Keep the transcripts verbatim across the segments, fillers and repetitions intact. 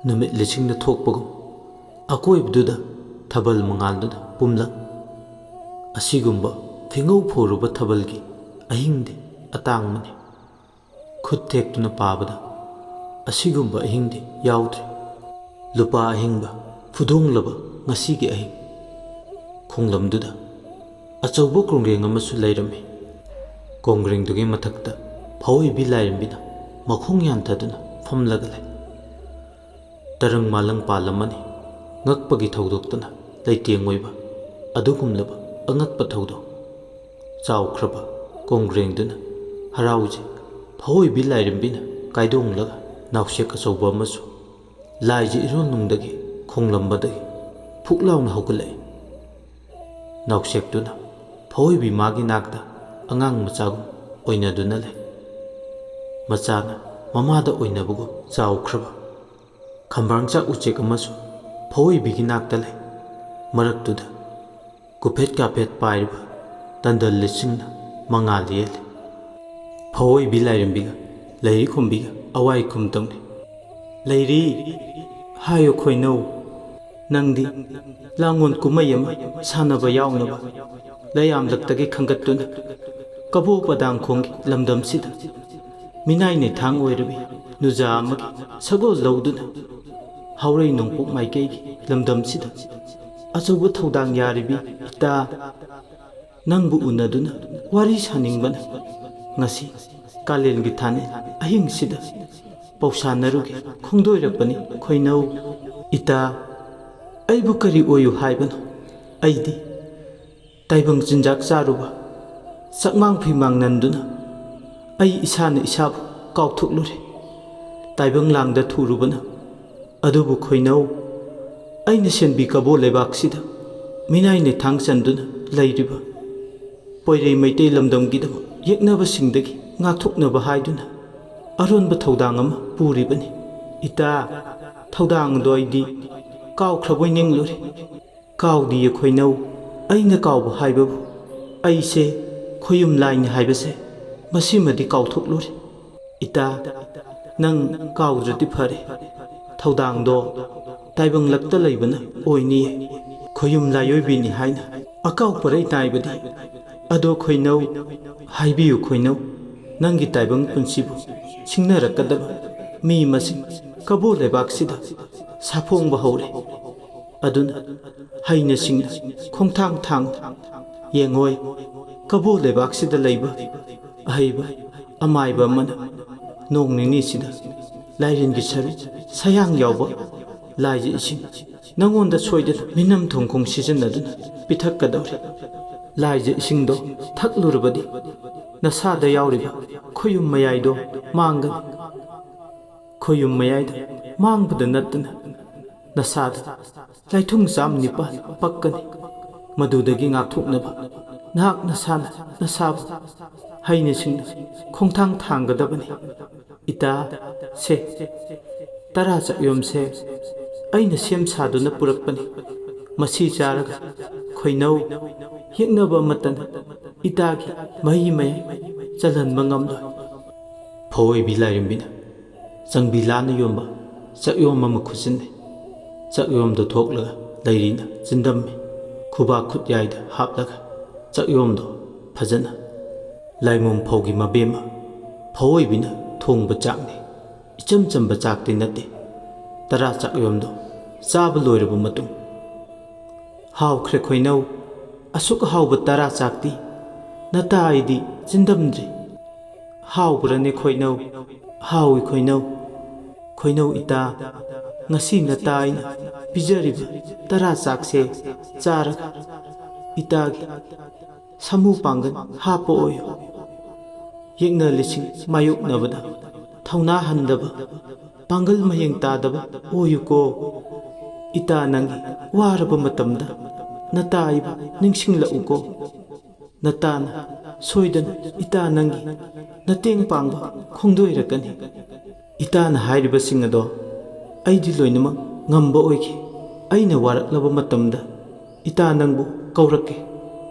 ꯅꯨꯃꯤꯠ ꯂꯤꯁꯤꯡꯅ ꯊꯣꯛꯄꯒꯨꯝ ꯑꯀꯣꯏꯕꯗꯨꯗ ꯊꯥꯕꯜ ꯃꯉꯥꯜꯗꯨꯅ ꯄꯨꯝꯂꯪ꯫ ꯑꯁꯤꯒꯨꯝꯕ ꯐꯤꯉꯧ ꯐꯧꯔꯕ ꯊꯥꯕꯜꯒꯤ ꯑꯍꯤꯡꯗꯤ ꯑꯇꯥꯡꯕꯅꯤ꯫ ꯈꯨꯠ ꯊꯦꯛꯇꯨꯅ ꯄꯥꯕꯗ ꯑꯁꯤꯒꯨꯝꯕ ꯑꯍꯤꯡꯗꯤ ꯌꯥꯎꯗ꯭ꯔꯤ꯫ ꯂꯨꯄꯥ ꯑꯍꯤꯡꯕ ꯐꯨꯗꯣꯡꯂꯕ ꯉꯁꯤꯒꯤ ꯑꯍꯤꯡ꯫ ꯈꯣꯡꯂꯝꯗꯨꯗ ꯑꯆꯧꯕ ꯀꯣꯡꯒ꯭ꯔꯦꯡ ꯑꯃꯁꯨ ꯂꯩꯔꯝꯃꯤ꯫ ꯀꯣꯡꯒ꯭ꯔꯦꯡꯗꯨꯒꯤ ꯃꯊꯛꯇ ꯐꯥꯑꯣꯏꯕꯤ ꯂꯥꯏꯔꯦꯝꯕꯤꯅ ꯃꯈꯣꯡ ꯌꯥꯟꯊꯗꯨꯅ ꯐꯝꯂꯒ ꯂꯩ꯫ ꯇꯔꯪ ꯃꯥꯂꯪ ꯄꯥꯜꯂꯝꯃꯅꯤ꯫ ꯉꯛꯄꯒꯤ ꯊꯧꯗꯣꯛꯇꯅ ꯂꯩꯇꯦꯡ ꯑꯣꯏꯕ ꯑꯗꯨꯒꯨꯝꯂꯕ ꯑꯉꯛꯄ ꯊꯧꯗꯣꯛ꯫ ꯆꯥꯎꯈ꯭ꯔꯕ ꯀꯣꯡꯒ꯭ꯔꯦꯡꯗꯨꯅ ꯍꯔꯥꯎꯖꯩ꯫ ꯐꯥꯑꯣꯏꯕꯤ ꯂꯥꯏꯔꯦꯝꯕꯤꯅ ꯀꯥꯏꯗꯣꯡꯂꯒ ꯅꯥꯎꯁꯦꯛ ꯑꯆꯧꯕ ꯑꯃꯁꯨ ꯂꯥꯏꯖ ꯏꯔꯣꯟꯅꯨꯡꯗꯒꯤ ꯈꯣꯡꯂꯝꯕꯗꯒꯤ ꯐꯨꯛ ꯂꯥꯎꯅ ꯍꯧꯒꯠꯂꯛꯏ꯫ ꯅꯥꯎꯁꯦꯛꯇꯨꯅ ꯐꯥꯑꯣꯏꯕꯤ ꯃꯥꯒꯤ ꯅꯥꯛꯇ ꯑꯉꯥꯡ ꯃꯆꯥꯒꯨꯝ ꯑꯣꯏꯅꯗꯨꯅ ꯂꯩ꯫ ꯃꯆꯥꯅ ꯃꯃꯥꯗ ꯑꯣꯏꯅꯕꯒꯨꯝ ꯆꯥꯎꯈ꯭ꯔꯕ ꯈꯝꯕ꯭ꯔꯥꯡꯆꯥꯛ ꯎꯆꯦꯛ ꯑꯃꯁꯨ ꯐꯥꯑꯣꯏꯕꯤꯒꯤ ꯅꯥꯛꯇ ꯂꯩ꯫ ꯃꯔꯛꯇꯨꯗ ꯀꯨꯐꯦꯠ ꯀꯥꯐꯦꯠ ꯄꯥꯏꯔꯤꯕ ꯇꯟꯗꯜ ꯂꯤꯁꯤꯡꯅ ꯃꯉꯥꯜ ꯌꯦꯜꯂꯤ꯫ ꯐꯥꯑꯣꯏꯕꯤ ꯂꯥꯏꯔꯦꯝꯕꯤꯒ ꯂꯩꯔꯤ ꯈꯨꯝꯕꯤꯒ ꯑꯋꯥꯏ ꯈꯨꯝ ꯇꯧꯅꯤ꯫ "ꯂꯩꯔꯤ, ꯍꯥꯏꯌꯨ ꯈꯣꯏꯅꯧ, ꯅꯪꯗꯤ ꯂꯥꯡꯉꯣꯟ ꯀꯨꯝꯍꯩ ꯑꯃ ꯁꯥꯟꯅꯕ ꯌꯥꯎꯅꯕ ꯂꯩꯌꯥꯝꯂꯛꯇꯒꯤ ꯈꯟꯒꯠꯇꯨꯅ ꯀꯕꯣ ꯄꯗꯥꯡꯈꯣꯡꯒꯤ ꯂꯝꯗꯝꯁꯤꯗ ꯃꯤꯅꯥꯏ ꯅꯩꯊꯥꯡ ꯑꯣꯏꯔꯕꯤ ꯅꯨꯖꯥ ꯑꯃꯒꯤ ꯁꯒꯣꯜ ꯂꯧꯗꯨꯅ ꯍꯥꯎꯔꯩ ꯅꯣꯡꯄꯣꯛ ꯃꯥꯏꯀꯩꯒꯤ ꯂꯝꯗꯝꯁꯤꯗ ꯑꯆꯧꯕ ꯊꯧꯗꯥꯡ ꯌꯥꯔꯤꯕꯤ ꯏꯇꯥ ꯅꯪꯕꯨ ꯎꯅꯗꯨꯅ ꯋꯥꯔꯤ ꯁꯥꯅꯤꯡꯕꯅ ꯉꯁꯤ ꯀꯥꯂꯦꯟꯒꯤ ꯊꯥꯅꯤꯜ ꯑꯍꯤꯡꯁꯤꯗ ꯄꯧꯁꯥꯟꯅꯔꯨꯒꯦ ꯈꯣꯡꯗꯣꯏꯔꯛꯄꯅꯤ ꯈꯣꯏꯅꯧ꯫ ꯏꯇꯥ, ꯑꯩꯕꯨ ꯀꯔꯤ ꯑꯣꯏꯌꯨ ꯍꯥꯏꯕꯅꯣ? ꯑꯩꯗꯤ ꯇꯥꯏꯕꯪ ꯆꯤꯟꯖꯥꯛ ꯆꯥꯔꯨꯕ, ꯆꯥꯛꯃꯥꯡ ꯐꯤꯃꯥꯡ ꯅꯟꯗꯨꯅ ꯑꯩ ꯏꯁꯥꯅ ꯏꯁꯥꯕꯨ ꯀꯥꯎꯊꯣꯛꯂꯨꯔꯦ꯫ ꯇꯥꯏꯕꯪ ꯂꯥꯡꯗ ꯊꯨꯔꯨꯕꯅ ꯑꯗꯨꯕꯨ ꯈꯣꯏꯅꯧ, ꯑꯩꯅ ꯁꯦꯟꯕꯤ ꯀꯕꯣ ꯂꯩꯕꯥꯛꯁꯤꯗ ꯃꯤꯅꯥꯏ ꯅꯩꯊꯥꯡ ꯆꯟꯗꯨꯅ ꯂꯩꯔꯤꯕ ꯄꯣꯏꯔꯩ ꯃꯩꯇꯩ ꯂꯝꯗꯝꯒꯤꯗꯃꯛ ꯌꯦꯛꯅꯕꯁꯤꯡꯗꯒꯤ ꯉꯥꯛꯊꯣꯛꯅꯕ ꯍꯥꯏꯗꯨꯅ ꯑꯔꯣꯟꯕ ꯊꯧꯗꯥꯡ ꯑꯃ ꯄꯨꯔꯤꯕꯅꯤ꯫ ꯏꯇꯥ, ꯊꯧꯗꯥꯡ ꯑꯗꯣ ꯑꯩꯗꯤ ꯀꯥꯎꯈ꯭ꯔꯕꯣꯏ ꯅꯤꯡꯂꯨꯔꯦ꯫ ꯀꯥꯎꯗꯤꯌꯦ ꯈꯣꯏꯅꯧ, ꯑꯩꯅ ꯀꯥꯎꯕ ꯍꯥꯏꯕꯕꯨ ꯑꯩꯁꯦ ꯈꯣꯌꯨꯝ ꯂꯥꯏꯅꯤ ꯍꯥꯏꯕꯁꯦ ꯃꯁꯤꯃꯗꯤ ꯀꯥꯎꯊꯣꯛꯂꯨꯔꯦ꯫ ꯏꯇꯥ, ꯅꯪ ꯀꯥꯎꯗ꯭ꯔꯗꯤ ꯐꯔꯦ꯫ ꯊꯧꯗꯥꯡꯗꯣ ꯇꯥꯏꯕꯪꯂꯛꯇ ꯂꯩꯕꯅ ꯑꯣꯏꯅꯤꯌꯦ꯫ ꯈꯣꯌꯨꯝ ꯂꯥꯏꯑꯣꯏꯕꯤꯅꯤ ꯍꯥꯏꯅ ꯑꯀꯥꯎ ꯄꯔꯩ ꯅꯥꯏꯕꯗꯤ꯫ ꯑꯗꯣ ꯈꯣꯏꯅꯧ, ꯍꯥꯏꯕꯤꯌꯨ ꯈꯣꯏꯅꯧ, ꯅꯪꯒꯤ ꯇꯥꯏꯕꯪ ꯄꯨꯟꯁꯤꯕꯨ ꯁꯤꯡꯅꯔꯛꯀꯗꯕ ꯃꯤ ꯃꯁꯤꯡ ꯀꯕꯣ ꯂꯩꯕꯥꯛꯁꯤꯗ ꯁꯥꯐꯣꯡꯕ ꯍꯧꯔꯦ꯫ ꯑꯗꯨꯅ ꯍꯩꯅ ꯁꯤꯡꯅ ꯈꯣꯡꯊꯥꯡ ꯊꯥꯡ ꯌꯦꯡꯉꯣꯏ꯫ ꯀꯕꯣ ꯂꯩꯕꯥꯛꯁꯤꯗ ꯂꯩꯕ ꯑꯍꯩꯕ ꯑꯃꯥꯏꯕ ꯑꯃꯅ ꯅꯣꯡ ꯅꯤꯅꯤꯁꯤꯗ ꯂꯥꯏꯔꯦꯟꯒꯤ ꯁꯔꯨ ꯁꯌꯥꯡ ꯌꯥꯎꯕ ꯂꯥꯏꯖ ꯏꯁꯤꯡ ꯅꯪꯉꯣꯟꯗ ꯁꯣꯏꯗꯅ ꯃꯤꯅꯝ ꯊꯣꯡꯈꯣꯡ ꯁꯤꯖꯤꯟꯅꯗꯨꯅ ꯄꯤꯊꯛꯀꯗꯧꯔꯤ꯫ ꯂꯥꯏꯖ ꯏꯁꯤꯡꯗꯣ ꯊꯛꯂꯨꯔꯕꯗꯤ ꯅꯁꯥꯗ ꯌꯥꯎꯔꯤꯕ ꯈꯣꯌꯨꯝ ꯃꯌꯥꯏꯗꯣ ꯃꯥꯡꯒꯅꯤ꯫ ꯈꯣꯌꯨꯝ ꯃꯌꯥꯏꯗ ꯃꯥꯡꯕꯗ ꯅꯠꯇꯅ ꯅꯁꯥꯗ ꯂꯥꯏꯊꯨꯡ ꯆꯥꯝ ꯅꯤꯄꯥꯜ ꯄꯛꯀꯅꯤ꯫ ꯃꯗꯨꯗꯒꯤ ꯉꯥꯛꯊꯣꯛꯅꯕ ꯅꯍꯥꯛ ꯅꯁꯥꯅ ꯅꯁꯥꯕꯨ ꯍꯩꯅ ꯁꯤꯡꯅ ꯈꯣꯡꯊꯥꯡ ꯊꯥꯡꯒꯗꯕꯅꯤ꯫ ꯏꯇꯥ, ꯁꯦ, ꯇꯔꯥ ꯆꯥꯛꯌꯣꯝꯁꯦ ꯑꯩꯅ ꯁꯦꯝ ꯁꯥꯗꯨꯅ ꯄꯨꯔꯛꯄꯅꯤ꯫ ꯃꯁꯤ ꯆꯥꯔꯒ ꯈꯣꯏꯅꯧ ꯌꯦꯛꯅꯕ ꯑꯃꯠꯇꯅ ꯏꯇꯥꯒꯤ ꯃꯍꯤ ꯃꯌꯥꯏ ꯆꯜꯍꯟꯕ ꯉꯝꯂꯣꯏ꯫ ꯐꯧꯑꯣꯏꯕꯤ ꯂꯥꯏꯔꯦꯝꯕꯤꯅ ꯆꯪꯕꯤ ꯂꯥꯅ ꯌꯣꯟꯕ ꯆꯥꯛꯌꯣꯝ ꯑꯃ ꯈꯨꯠꯆꯤꯟꯅꯩ꯫ ꯆꯥꯛꯌꯣꯝꯗꯣ ꯊꯣꯛꯂꯒ ꯂꯩꯔꯤꯅ ꯆꯤꯟꯗꯝꯃꯤ꯫ ꯈꯨꯕꯥꯛ ꯈꯨꯠꯌꯥꯏꯗ ꯍꯥꯞꯂꯒ ꯆꯥꯛꯌꯣꯝꯗꯣ ꯐꯖꯅ ꯂꯥꯏꯃꯨꯝ ꯐꯧꯒꯤ ꯃꯕꯦꯝꯃ ꯐꯧꯑꯣꯏꯕꯤꯅ ꯊꯣꯡꯕ ꯆꯥꯛꯅꯤ꯫ ꯏꯆꯝ ꯆꯝꯕ ꯆꯥꯛꯇꯤ ꯅꯠꯇꯦ꯫ ꯇꯔꯥ ꯆꯥꯛꯌꯣꯝꯗꯣ ꯆꯥꯕ ꯂꯣꯏꯔꯕ ꯃꯇꯨꯡ, "ꯍꯥꯎꯈ꯭ꯔꯦ ꯈꯣꯏꯅꯧ, ꯑꯁꯨꯛ ꯍꯥꯎꯕ ꯇꯔꯥ ꯆꯥꯛꯇꯤ ꯅꯇꯥ ꯑꯩꯗꯤ ꯆꯤꯟꯗꯝꯗ꯭ꯔꯤ꯫ ꯍꯥꯎꯕ꯭ꯔꯅꯦ ꯈꯣꯏꯅꯧ? ꯍꯥꯎꯏ ꯈꯣꯏꯅꯧ꯫ ꯈꯣꯏꯅꯧ ꯏꯇꯥ, ꯉꯁꯤ ꯅꯇꯥ ꯑꯩꯅ ꯄꯤꯖꯔꯤꯕ ꯇꯔꯥ ꯆꯥꯛꯁꯦ ꯆꯥꯔꯒ ꯏꯇꯥꯒꯤ ꯁꯥꯃꯨ ꯄꯥꯡꯒꯜ ꯍꯥꯞꯄ ꯑꯣꯏꯌꯨ꯫ ꯌꯦꯛꯅ ꯂꯤꯁꯤꯡ ꯃꯥꯌꯣꯛꯅꯕꯗ ꯊꯧꯅꯥ ꯍꯟꯗꯕ, ꯄꯥꯡꯒꯜ ꯃꯌꯦꯡ ꯇꯥꯗꯕ ꯑꯣꯏꯌꯨꯀꯣ꯫ ꯏꯇꯥ ꯅꯪꯒꯤ ꯋꯥꯔꯕ ꯃꯇꯝꯗ ꯅꯇꯥ ꯑꯩꯕꯨ ꯅꯤꯡꯁꯤꯡꯂꯛꯎꯀꯣ꯫ ꯅꯇꯥꯅ ꯁꯣꯏꯗꯅ ꯏꯇꯥ ꯅꯪꯒꯤ ꯅꯇꯦꯡ ꯄꯥꯡꯕ ꯈꯣꯡꯗꯣꯏꯔꯛꯀꯅꯤ꯫" ꯏꯇꯥꯅ ꯍꯥꯏꯔꯤꯕꯁꯤꯡ ꯑꯗꯣ ꯑꯩꯗꯤ ꯂꯣꯏꯅꯃꯛ ꯉꯝꯕ ꯑꯣꯏꯈꯤ꯫ ꯑꯩꯅ ꯋꯥꯔꯛꯂꯕ ꯃꯇꯝꯗ ꯏꯇꯥ ꯅꯪꯕꯨ ꯀꯧꯔꯛꯀꯦ꯫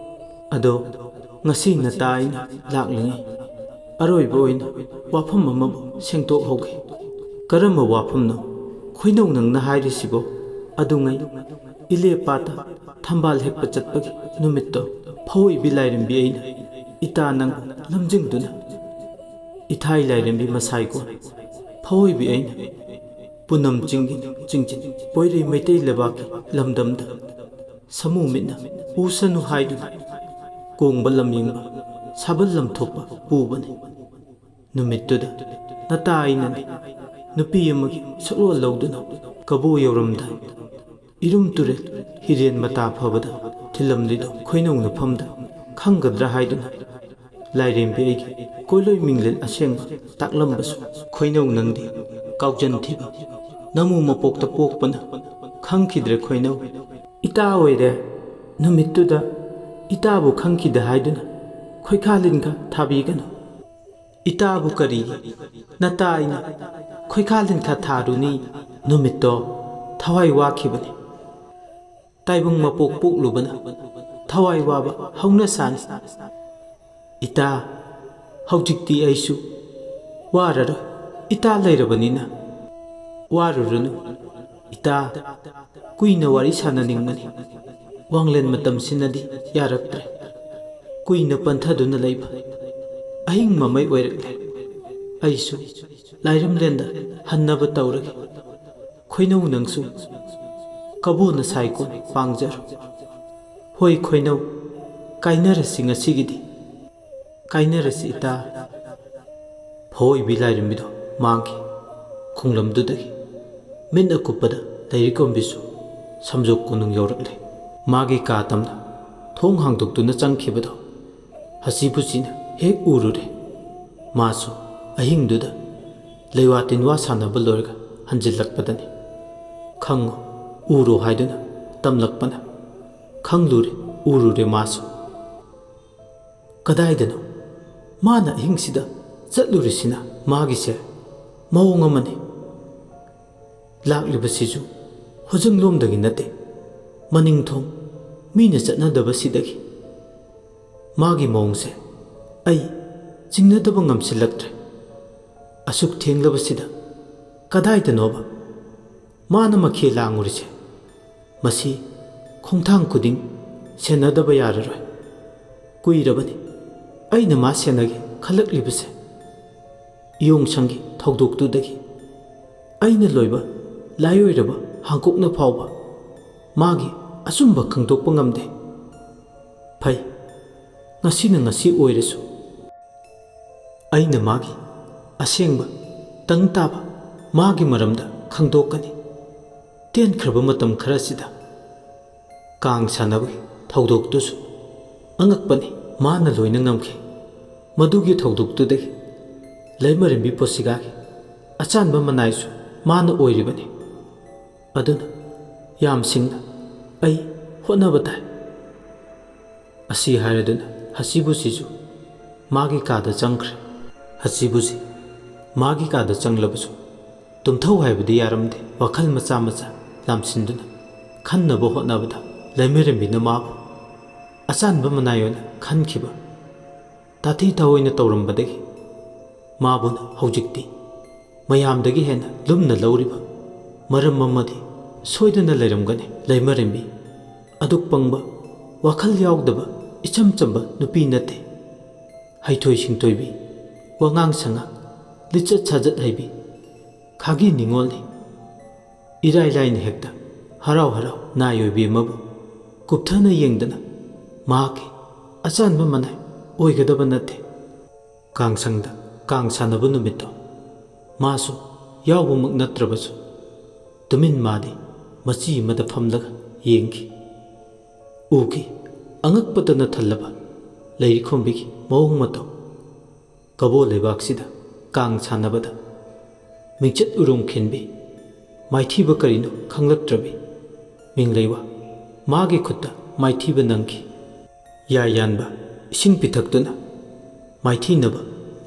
ꯑꯗꯣ ꯉꯁꯤ ꯅꯇꯥ ꯑꯩꯅ ꯂꯥꯛꯂꯤꯉꯩ ꯑꯔꯣꯏꯕ ꯑꯣꯏꯅ ꯋꯥꯐꯝ ꯑꯃꯕꯨ ꯁꯦꯡꯗꯣꯛꯍꯧꯒꯦ꯫ ꯀꯔꯝꯕ ꯋꯥꯐꯝꯅꯣ? "ꯈꯣꯏꯅꯧ, ꯅꯪꯅ ꯍꯥꯏꯔꯤꯁꯤꯕꯣ?" ꯑꯗꯨꯉꯩ ꯏꯂꯦ ꯄꯥꯠꯇ ꯊꯝꯕꯥꯜ ꯍꯦꯛꯄ ꯆꯠꯄꯒꯤ ꯅꯨꯃꯤꯠꯇꯣ ꯐꯑꯣꯏꯕꯤ ꯂꯥꯏꯔꯦꯝꯕꯤ ꯑꯩꯅ ꯏꯇꯥ ꯅꯪꯕꯨ ꯂꯝꯖꯤꯡꯗꯨꯅ ꯏꯊꯥꯏ ꯂꯥꯏꯔꯦꯝꯕꯤ ꯃꯁꯥꯏꯀꯣꯟ ꯐꯑꯣꯏꯕꯤ ꯑꯩꯅ ꯄꯨꯅꯝ ꯆꯤꯡꯒꯤ ꯆꯤꯡꯆꯤꯟ ꯄꯣꯏꯔꯩ ꯃꯩꯇꯩ ꯂꯩꯕꯥꯛꯀꯤ ꯂꯝꯗꯝꯗ ꯁꯃꯨ ꯃꯤꯠꯅ ꯎꯁꯅꯨ ꯍꯥꯏꯗꯨꯅ ꯀꯣꯡꯕ ꯂꯝꯌꯦꯡꯕ ꯁꯥꯕꯜ ꯂꯝꯊꯣꯛꯄ ꯄꯨꯕꯅꯤ꯫ ꯅꯨꯃꯤꯠꯇꯨꯗ ꯅꯇꯥ ꯑꯩꯅꯅꯤ ꯅꯨꯄꯤ ꯑꯃꯒꯤ ꯁꯛꯂꯣꯟ ꯂꯧꯗꯨꯅ ꯀꯕꯣ ꯌꯧꯔꯝꯗꯥꯏ ꯏꯔꯨꯝ ꯇꯨꯔꯦꯜ ꯍꯤꯔꯦꯟ ꯃꯇꯥ ꯐꯕꯗ ꯊꯤꯜꯂꯝꯂꯤꯗꯣ ꯈꯣꯏꯅꯧꯅꯐꯝꯗ ꯈꯪꯒꯗ꯭ꯔꯥ ꯍꯥꯏꯗꯨꯅ ꯂꯥꯏꯔꯦꯝꯕꯤ ꯑꯩꯒꯤ ꯀꯣꯏꯂꯣꯏ ꯃꯤꯡꯂꯦꯟ ꯑꯁꯦꯡꯕ ꯇꯥꯛꯂꯝꯕꯁꯨ ꯈꯣꯏꯅꯧ ꯅꯪꯗꯤ ꯀꯥꯎꯖꯟ ꯊꯤꯕ ꯅꯃꯨ ꯃꯄꯣꯛꯇ ꯄꯣꯛꯄꯅ ꯈꯪꯈꯤꯗ꯭ꯔꯦ ꯈꯣꯏꯅꯧ꯫ ꯏꯇꯥ ꯑꯣꯏꯔꯦ ꯅꯨꯃꯤꯠꯇꯨꯗ ꯏꯇꯥꯕꯨ ꯈꯪꯈꯤꯗꯦ ꯍꯥꯏꯗꯨꯅ ꯈꯣꯏꯈꯥ ꯂꯤꯟꯒ ꯊꯥꯕꯤꯒꯅꯨ꯫ ꯏꯇꯥꯕꯨ ꯀꯔꯤꯒꯤ ꯅꯇꯥ ꯑꯩꯅ ꯈꯣꯏꯈꯥ ꯂꯤꯟꯈꯥ ꯊꯥꯔꯨꯅꯤ? ꯅꯨꯃꯤꯠꯇꯣ ꯊꯋꯥꯏ ꯋꯥꯈꯤꯕꯅꯤ꯫ ꯇꯥꯏꯕꯪ ꯃꯄꯣꯛ ꯄꯣꯛꯂꯨꯕꯅ ꯊꯋꯥꯏ ꯋꯥꯕ ꯍꯧꯅ ꯁꯥꯅꯤ꯫ ꯏꯇꯥ, ꯍꯧꯖꯤꯛꯇꯤ ꯑꯩꯁꯨ ꯋꯥꯔꯔꯣꯏ꯫ ꯏꯇꯥ ꯂꯩꯔꯕꯅꯤꯅ ꯋꯥꯔꯨꯔꯅꯨ꯫ ꯏꯇꯥ, ꯀꯨꯏꯅ ꯋꯥꯔꯤ ꯁꯥꯟꯅꯅꯤꯡꯕꯅꯤ꯫ ꯋꯥꯡꯂꯦꯟ ꯃꯇꯝꯁꯤꯅꯗꯤ ꯌꯥꯔꯛꯇ꯭ꯔꯦ꯫ ꯀꯨꯏꯅ ꯄꯟꯊꯗꯨꯅ ꯂꯩꯕ ꯑꯍꯤꯡ ꯃꯃꯩ ꯑꯣꯏꯔꯛꯂꯦ꯫ ꯑꯩꯁꯨ ꯂꯥꯏꯔꯝꯂꯦꯟꯗ ꯍꯟꯅꯕ ꯇꯧꯔꯒꯦ꯫ ꯈꯣꯏꯅꯧ ꯅꯪꯁꯨ ꯀꯕꯣꯅ ꯁꯥꯏꯀꯣꯟ ꯄꯥꯡꯖꯔꯣ꯫ ꯍꯣꯏ ꯈꯣꯏꯅꯧ, ꯀꯥꯏꯅꯔꯁꯤ ꯉꯁꯤꯒꯤꯗꯤ꯫ ꯀꯥꯏꯅꯔꯁꯤ ꯏꯇꯥ꯫ ꯐꯑꯣꯏꯕꯤ ꯂꯥꯏꯔꯦꯝꯕꯤꯗꯣ ꯃꯥꯡꯈꯤ꯫ ꯈꯣꯡꯂꯝꯗꯨꯗꯒꯤ ꯃꯤꯠ ꯑꯀꯨꯞꯄꯗ ꯂꯩꯔꯤꯀꯣꯝꯕꯤꯁꯨ ꯁꯝꯖꯣꯛ ꯀꯣꯅꯨꯡ ꯌꯧꯔꯛꯂꯦ꯫ ꯃꯥꯒꯤ ꯀꯥ ꯇꯝꯅ ꯊꯣꯡ ꯍꯥꯡꯗꯣꯛꯇꯨꯅ ꯆꯪꯈꯤꯕꯗꯣ ꯍꯁꯤꯕꯨꯁꯤꯅ ꯍꯦꯛ ꯎꯔꯨꯔꯦ꯫ ꯃꯥꯁꯨ ꯑꯍꯤꯡꯗꯨꯗ ꯂꯩꯋꯥ ꯇꯤꯟꯋꯥ ꯁꯥꯟꯅꯕ ꯂꯣꯏꯔꯒ ꯍꯟꯖꯤꯜꯂꯛꯄꯗꯅꯤ꯫ "ꯈꯪꯉꯨ, ꯎꯔꯣ" ꯍꯥꯏꯗꯨꯅ ꯇꯝꯂꯛꯄꯅ ꯈꯪꯂꯨꯔꯦ, ꯎꯔꯨꯔꯦ ꯃꯥꯁꯨ꯫ ꯀꯗꯥꯏꯗꯅꯣ ꯃꯥꯅ ꯑꯍꯤꯡꯁꯤꯗ ꯆꯠꯂꯨꯔꯤꯁꯤꯅ? ꯃꯥꯒꯤꯁꯦ ꯃꯑꯣꯡ ꯑꯃꯅꯤ꯫ ꯂꯥꯛꯂꯤꯕꯁꯤꯁꯨ ꯍꯣꯖꯪꯂꯣꯝꯗꯒꯤ ꯅꯠꯇꯦ, ꯃꯅꯤꯡ ꯊꯣꯡ ꯃꯤꯅ ꯆꯠꯅꯗꯕꯁꯤꯗꯒꯤ꯫ ꯃꯥꯒꯤ ꯃꯑꯣꯡꯁꯦ ꯑꯩ ꯆꯤꯡꯅꯗꯕ ꯉꯝꯁꯤꯜꯂꯛꯇ꯭ꯔꯦ꯫ ꯑꯁꯨꯛ ꯊꯦꯡꯂꯕꯁꯤꯗ ꯀꯗꯥꯏꯗꯅꯣꯕ? ꯃꯥꯅ ꯃꯈꯦ ꯂꯥꯡꯉꯨꯔꯤꯁꯦ, ꯃꯁꯤ ꯈꯣꯡꯊꯥꯡ ꯈꯨꯗꯤꯡ ꯁꯦꯟꯅꯗꯕ ꯌꯥꯔꯔꯣꯏ꯫ ꯀꯨꯏꯔꯕꯅꯤ ꯑꯩꯅ ꯃꯥ ꯁꯦꯟꯅꯒꯦ ꯈꯜꯂꯛꯂꯤꯕꯁꯦ꯫ ꯏꯌꯣꯡꯁꯪꯒꯤ ꯊꯧꯗꯣꯛꯇꯨꯗꯒꯤ ꯑꯩꯅ ꯂꯣꯏꯕ ꯂꯥꯏꯑꯣꯏꯔꯕ ꯍꯥꯡꯀꯣꯛꯅ ꯐꯥꯎꯕ ꯃꯥꯒꯤ ꯑꯆꯨꯝꯕ ꯈꯪꯗꯣꯛꯄ ꯉꯝꯗꯦ꯫ ꯐꯩ, ꯉꯁꯤꯅ ꯉꯁꯤ ꯑꯣꯏꯔꯁꯨ ꯑꯩꯅ ꯃꯥꯒꯤ ꯑꯁꯦꯡꯕ ꯇꯪ ꯇꯥꯕ ꯃꯥꯒꯤ ꯃꯔꯝꯗ ꯈꯪꯗꯣꯛꯀꯅꯤ꯫ ꯇꯦꯟꯈ꯭ꯔꯕ ꯃꯇꯝ ꯈꯔꯁꯤꯗ ꯀꯥꯡ ꯁꯥꯟꯅꯕꯒꯤ ꯊꯧꯗꯣꯛꯇꯨꯁꯨ ꯑꯉꯛꯄꯅꯤ, ꯃꯥꯅ ꯂꯣꯏꯅ ꯉꯝꯈꯤ꯫ ꯃꯗꯨꯒꯤ ꯊꯧꯗꯣꯛꯇꯨꯗꯒꯤ ꯂꯩꯃꯔꯦꯝꯕꯤ ꯄꯣꯁꯤꯒꯥꯒꯤ ꯑꯆꯥꯟꯕ ꯃꯅꯥꯏꯁꯨ ꯃꯥꯅ ꯑꯣꯏꯔꯤꯕꯅꯤ꯫ ꯑꯗꯨꯅ ꯌꯥꯝꯁꯤꯡꯅ ꯑꯩ ꯍꯣꯠꯅꯕ ꯇꯥꯏ꯫ ꯑꯁꯤ ꯍꯥꯏꯔꯗꯨꯅ ꯍꯁꯤꯕꯨꯁꯤꯁꯨ ꯃꯥꯒꯤ ꯀꯥꯗ ꯆꯪꯈ꯭ꯔꯦ꯫ ꯍꯁꯤꯕꯨꯁꯤ ꯃꯥꯒꯤ ꯀꯥꯗ ꯆꯪꯂꯕꯁꯨ ꯇꯨꯝꯊꯧ ꯍꯥꯏꯕꯗꯤ ꯌꯥꯔꯝꯗꯦ꯫ ꯋꯥꯈꯜ ꯃꯆꯥ ꯃꯆꯥ ꯂꯥꯝꯁꯤꯟꯗꯨꯅ ꯈꯟꯅꯕ ꯍꯣꯠꯅꯕꯗ ꯂꯩꯃꯔꯦꯝꯕꯤꯅ ꯃꯥꯕꯨ ꯑꯆꯥꯟꯕ ꯃꯅꯥꯏ ꯑꯣꯏꯅ ꯈꯟꯈꯤꯕ ꯇꯥꯊꯤ ꯇꯥꯑꯣꯏꯅ ꯇꯧꯔꯝꯕꯗꯒꯤ ꯃꯥꯕꯨꯅ ꯍꯧꯖꯤꯛꯇꯤ ꯃꯌꯥꯝꯗꯒꯤ ꯍꯦꯟꯅ ꯂꯨꯝꯅ ꯂꯧꯔꯤꯕ ꯃꯔꯝ ꯑꯃꯗꯤ ꯁꯣꯏꯗꯅ ꯂꯩꯔꯝꯒꯅꯤ꯫ ꯂꯩꯃꯔꯦꯝꯕꯤ ꯑꯗꯨꯛ ꯄꯪꯕ, ꯋꯥꯈꯜ ꯌꯥꯎꯗꯕ, ꯏꯆꯝ ꯆꯝꯕ ꯅꯨꯄꯤ ꯅꯠꯇꯦ꯫ ꯍꯩꯊꯣꯏ ꯁꯤꯡꯊꯣꯏꯕꯤ, ꯋꯥꯉꯥꯡ ꯁꯉꯥꯡ, ꯂꯤꯆꯠ ꯁꯥꯖꯠ ꯍꯩꯕꯤ, ꯈꯥꯒꯤ ꯅꯤꯉꯣꯜꯅꯤ꯫ ꯏꯔꯥꯏ ꯂꯥꯏꯅ ꯍꯦꯛꯇ ꯍꯔꯥꯎ ꯍꯔꯥꯎ ꯅꯥꯏ ꯑꯣꯏꯕꯤ ꯑꯃꯕꯨ ꯀꯨꯞꯊꯅ ꯌꯦꯡꯗꯅ ꯃꯍꯥꯛꯀꯤ ꯑꯆꯥꯟꯕ ꯃꯅꯥꯏ ꯑꯣꯏꯒꯗꯕ ꯅꯠꯇꯦ꯫ ꯀꯥꯡꯁꯪꯗ ꯀꯥꯡ ꯁꯥꯟꯅꯕ ꯅꯨꯃꯤꯠꯇꯣ ꯃꯥꯁꯨ ꯌꯥꯎꯕꯃꯛ ꯅꯠꯇ꯭ꯔꯕꯁꯨ ꯇꯨꯃꯤꯟ ꯃꯥꯗꯤ ꯃꯆꯤ ꯑꯃꯗ ꯐꯝꯂꯒ ꯌꯦꯡꯈꯤ꯫ ꯎꯈꯤ ꯑꯉꯛꯄꯇꯅ ꯊꯜꯂꯕ ꯂꯩꯔꯤꯈꯣꯝꯕꯤꯒꯤ ꯃꯑꯣꯡ ꯃꯇꯧ꯫ ꯀꯕꯣ ꯂꯩꯕꯥꯛꯁꯤꯗ ꯀꯥꯡ ꯁꯥꯟꯅꯕꯗ ꯃꯤꯡꯆꯠ ꯎꯔꯨꯝ ꯈꯤꯟꯕꯤ, ꯃꯥꯏꯊꯤꯕ ꯀꯔꯤꯅꯣ ꯈꯪꯂꯛꯇ꯭ꯔꯕꯤ ꯃꯤꯡꯂꯩꯋꯥ ꯃꯥꯒꯤ ꯈꯨꯠꯇ ꯃꯥꯏꯊꯤꯕ ꯅꯪꯈꯤ꯫ ꯌꯥꯏ ꯌꯥꯟꯕ ꯏꯁꯤꯡ ꯄꯤꯊꯛꯇꯨꯅ ꯃꯥꯏꯊꯤꯅꯕ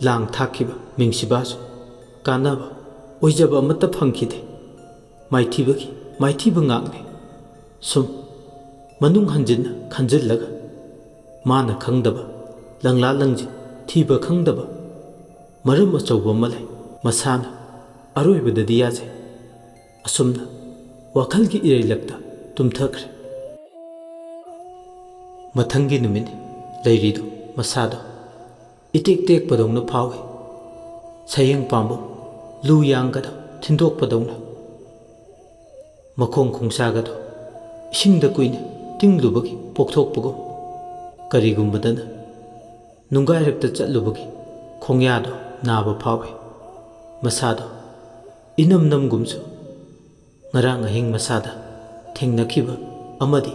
ꯂꯥꯡ ꯊꯥꯛꯈꯤꯕ ꯃꯤꯡꯁꯤꯕꯥꯁꯨ ꯀꯥꯟꯅꯕ ꯑꯣꯏꯖꯕ ꯑꯃꯠꯇ ꯐꯪꯈꯤꯗꯦ꯫ ꯃꯥꯏꯊꯤꯕꯒꯤ ꯃꯥꯏꯊꯤꯕ ꯉꯥꯛꯅꯤ꯫ ꯁꯨꯝ ꯃꯅꯨꯡ ꯍꯟꯖꯤꯟꯅ ꯈꯟꯖꯤꯜꯂꯒ ꯃꯥꯅ ꯈꯪꯗꯕ, ꯂꯪꯂꯥ ꯂꯪꯖꯤꯟ ꯊꯤꯕ ꯈꯪꯗꯕ ꯃꯔꯝ ꯑꯆꯧꯕ ꯑꯃ ꯂꯩ꯫ ꯃꯁꯥꯅ ꯑꯔꯣꯏꯕꯗꯗꯤ ꯌꯥꯖꯩ꯫ ꯑꯁꯨꯝꯅ ꯋꯥꯈꯜꯒꯤ ꯏꯔꯩꯂꯛꯇ ꯇꯨꯝꯊꯈ꯭ꯔꯦ꯫ ꯃꯊꯪꯒꯤ ꯅꯨꯃꯤꯠ ꯂꯩꯔꯤꯗꯨ ꯃꯁꯥꯗꯣ ꯏꯇꯦꯛ ꯇꯦꯛꯄꯗꯧꯅ ꯐꯥꯎꯏ꯫ ꯁꯌꯦꯡ ꯄꯥꯝꯕ ꯂꯨ ꯌꯥꯡꯒꯗ ꯊꯤꯟꯗꯣꯛꯄꯗꯧꯅ꯫ ꯃꯈꯣꯡ ꯈꯣꯡꯁꯥꯒꯗꯣ ꯏꯁꯤꯡꯗ ꯀꯨꯏꯅ ꯇꯤꯡꯂꯨꯕꯒꯤ ꯄꯣꯛꯊꯣꯛꯄꯒꯨꯝ, ꯀꯔꯤꯒꯨꯝꯕꯗꯅ ꯅꯨꯡꯒꯥꯏꯔꯛꯇ ꯆꯠꯂꯨꯕꯒꯤ ꯈꯣꯡꯌꯥꯗꯣ ꯅꯥꯕ ꯐꯥꯎꯏ꯫ ꯃꯁꯥꯗꯣ ꯏꯅꯝ ꯅꯝꯒꯨꯝꯁꯨ꯫ ꯉꯔꯥꯡ ꯑꯍꯤꯡ ꯃꯁꯥꯗ ꯊꯦꯡꯅꯈꯤꯕ ꯑꯃꯗꯤ